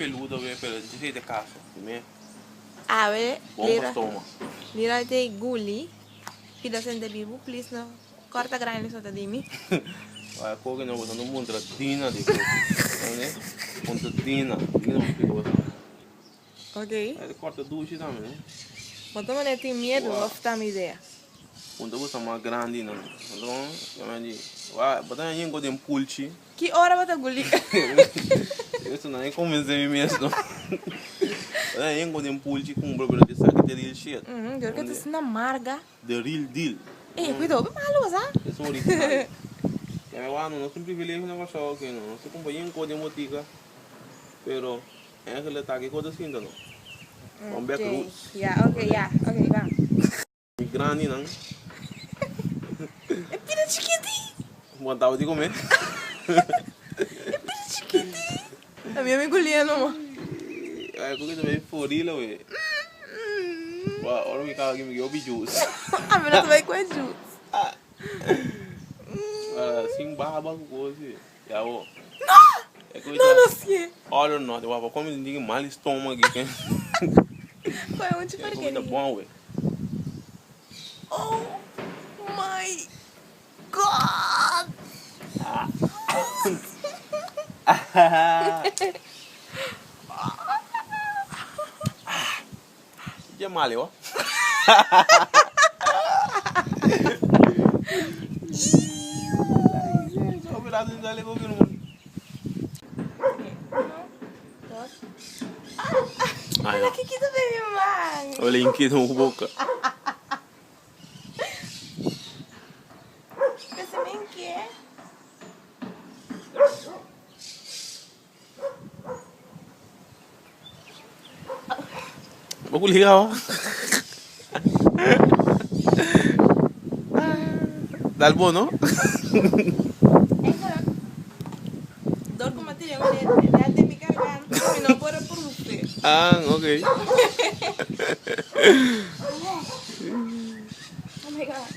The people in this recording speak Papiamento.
peludo we, pero dje ta kaso. Dime. Awe, Bon pa stoma. Leroy te guli. Pida sente bibu, please no. Corta grandi so ta di mi. Wak koki no boso no muntra Dina di koki. Entende? Muntra Dina. Dina bo splika boso. Ok. E corta dushi tambe no. Bo ta mane tin miedu of ta mi idea? Punta bo sa mas grandi nan. Anto ya mi di wak bo ta yen ko den pulchi. Ki ora bo ta guli? Eso nan e convence mi mes no. Bo ta yen ko den pulchi cumpra pero esaki ta real shit. Yo creo que ta asina marga. The real deal. Ey, cuidao hopi malu bo sa. Es un original. Ya mi wak no, nos tin privilegio na Kòrsou aki no. Nos ta kumpra yen kos den botika, pero eigenlijk ta aki kos ta sinta no. Wan bek roots. Ya, ok, ya, ok, ban. Mi grandinan. E pida chikiti. Bo tabata di come? E pida chikiti. Ta mi amigo Lieno mo. Ay, cu ki ta bay forila we. Wa, ora mi caba aki mi hopi juice. Ami no ta bay cu e juice. Ah, sin baba cu cos si. Ya bo. No! No, no sie. All or nothing. Wa, pa come tin tin mal estómago aki. Coge un chi porqueria. E comida bon we. Oh my God! Dje mali ho. Mira kikito baby man. Olha inquieto un boca. Bo ku liga awa. Dal bo no. Dor ku mati den mi garganta mi no por a profe. Ah, ok. Oh my God.